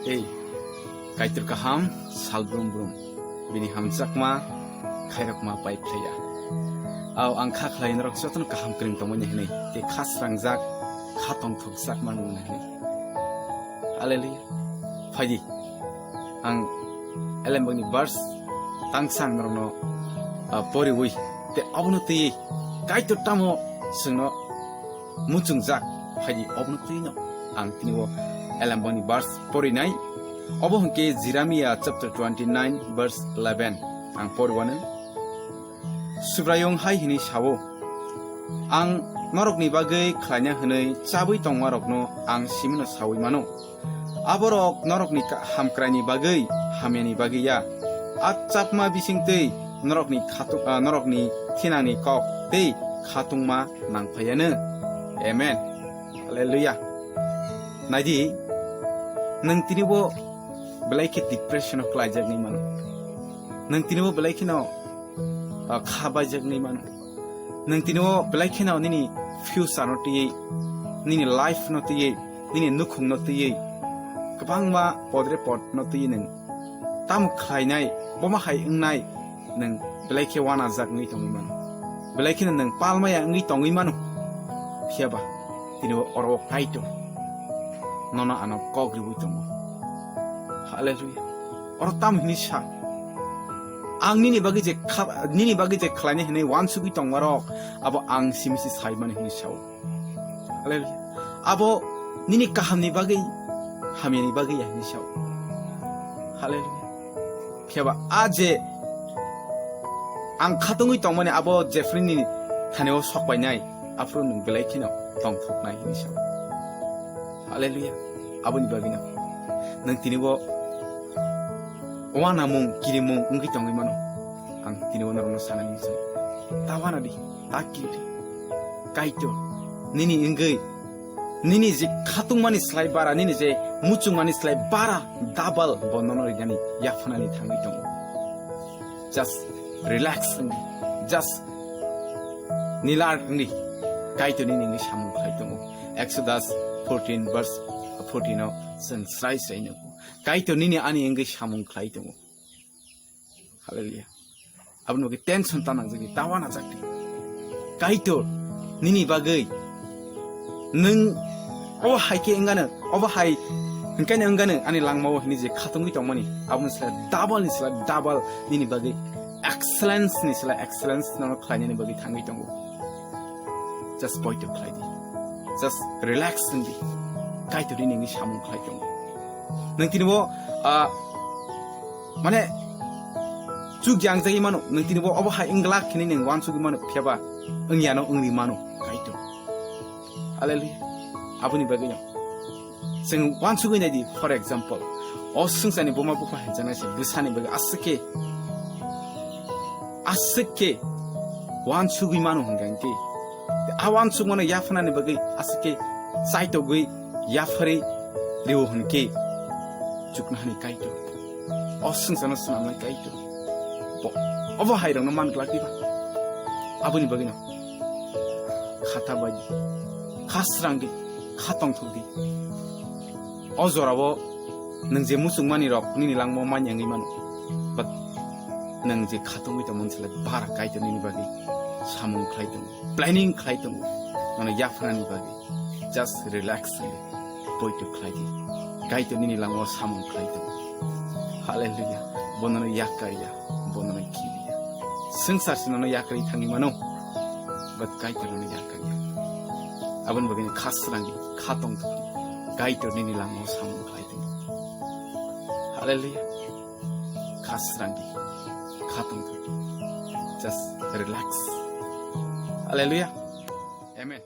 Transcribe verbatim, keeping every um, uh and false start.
Ei, Kaitor kaham, sal brum brum. Bini hamjakma, khairokma pai phlaiya. Au ang kha khlai norok jotono kaham kwrwng tongmani hwnwi, tei kha srangjak, kha tongthokjak manmani hwnwi. Hallelujah. Phaidi, ang elembakni verse tangsa ang norokno, ah, poriwi, tei obono twiwi Kaitor tamo chwngno muchungjak phaidi obono twino ang tini o elembakni verse porinai. Obo hwnkhe Jeremiah chapter twenty-nine verse eleven ang poriwano. Subraiyung hai hwnwi sao, "Ang norokni bagwi khlaina hwnwi chabwi tongmarokno ang simino saui mano." Aborok norokni ka-, hamkraini bagwi, hamyani bagwi ya. A chapma bisingtwi norokni khatu-, ah, norokni thinangni kok tei khatungma nangphaiyanw. Amen. Hallelujah. Naidi, nwng tini bo belai khe depression o klaijak nai mano. Nwng tini bo belai kheno, ah, kha baijak nai mano. Nwng tini o belai kheno nini future no twiwi, nini life no twiwi, nini nukhung no twiwi, kwbangma podre pod no twiwi nwng tamo khlainai, boma hai wngnai, nwng belai khe wanajak wngwi tongwi mano. Belai kheno nwng palmaya wngwi tongwi mano. Phiya ba, tini o oro o Kaitor nono ano kok riwi tongo. Hallelujah. Oro tam hwnwi sa, "Ang nini bagwi je kha-, nini bagwi je khlainai hwnwi uansugwi tongmarok, abo ang simi se saimani," hwnwi sao. Hallelujah. Abo nini kahamni bagwi, hamyani bagwi ya hwnwi sao. Hallelujah. Phiya ba a je ang khatungwi tongmani abo jephru nini thani o sok painai, aphuru nwng belai kheno tongthoknai hwnwi sao. Hallelujah. Aboni bagwino nwng tini bo uanamung, kirimung wngwi tongwi mano. Ang tini bo norokno sanani muchung. Ta uanadi, ta kiridi. Kaitor, nini wngwi, nini je khatungmani slai bara, nini je muchungmani slai bara, double bo nono rinani yaphanani thangwi tongo. Just relax wngdi. Just nilar wngdi. Kaitor nini wngwi samung khlai tongo. Exodus fourteen verse fourteen o chwng srai srai nugo. Kaitor nini ani wngwi samung khlai tongo. Hallelujah. Aboni bagwi tension ta nangjak di, ta uanajak di. Kaitor nini bagwi nwng obo hai khe wngano, obo hai hwnkhe wngano ani langmao hwnwi je khatungwi tongmani, aboni slai double ni slai double nini bagwi excellence ni slai excellence nono khlainani bagwi thangwi tongo. Just poito khlai di. Just relax wng di. Kaitor nini wngwi samung khlai tongo. Nwng tini bo, ah, mane, chuk yangjagwi mano. Nwng tini bo obo hai wng glak hwnwi nwng uansugwi mano, phiya ba wng yano wngwi mano Kaitor. Hallelujah. Aboni bagwino chwng uansugwi nai di, for example, o swngcharni buma bupha hinjaknai se bwsani bagwi aswk khe, aswk khe uansugwi mano hwnkha hwnkhe, a uansukmano yaphanani bagwi aswk khe chaitogwi yapharwi rw hwnkhe, chuknohani Kaitor, o swngcharno swnamnai Kaitor, bo, obo hairokno man glak diba? Aboni bagwino kha ta bai di, kha srang di, kha tongthok di. O jorao nwng je muchungmani rok nini langmao manya wngwi mano, but nwng je khatungwi tongmani slai bara Kaitor nini bagwi samung khlai tongo, planning khlai tongo, nono yaphanani bagwi. Just relax wngwi poito khlai di. Kaitor nini langmao samung khlai tongo. Hallelujah. Bo nono yakarya, bo nono kiriya. Swngchar se nono yakarwi thangwi mano, but Kaitor nono yakarya. Aboni bagwi kha srang di, kha tongthok di. Kaitor nini langmao samung khlai tongo. Hallelujah. Kha srang di, kha tongthok di. Just relax. Hallelujah. Amen.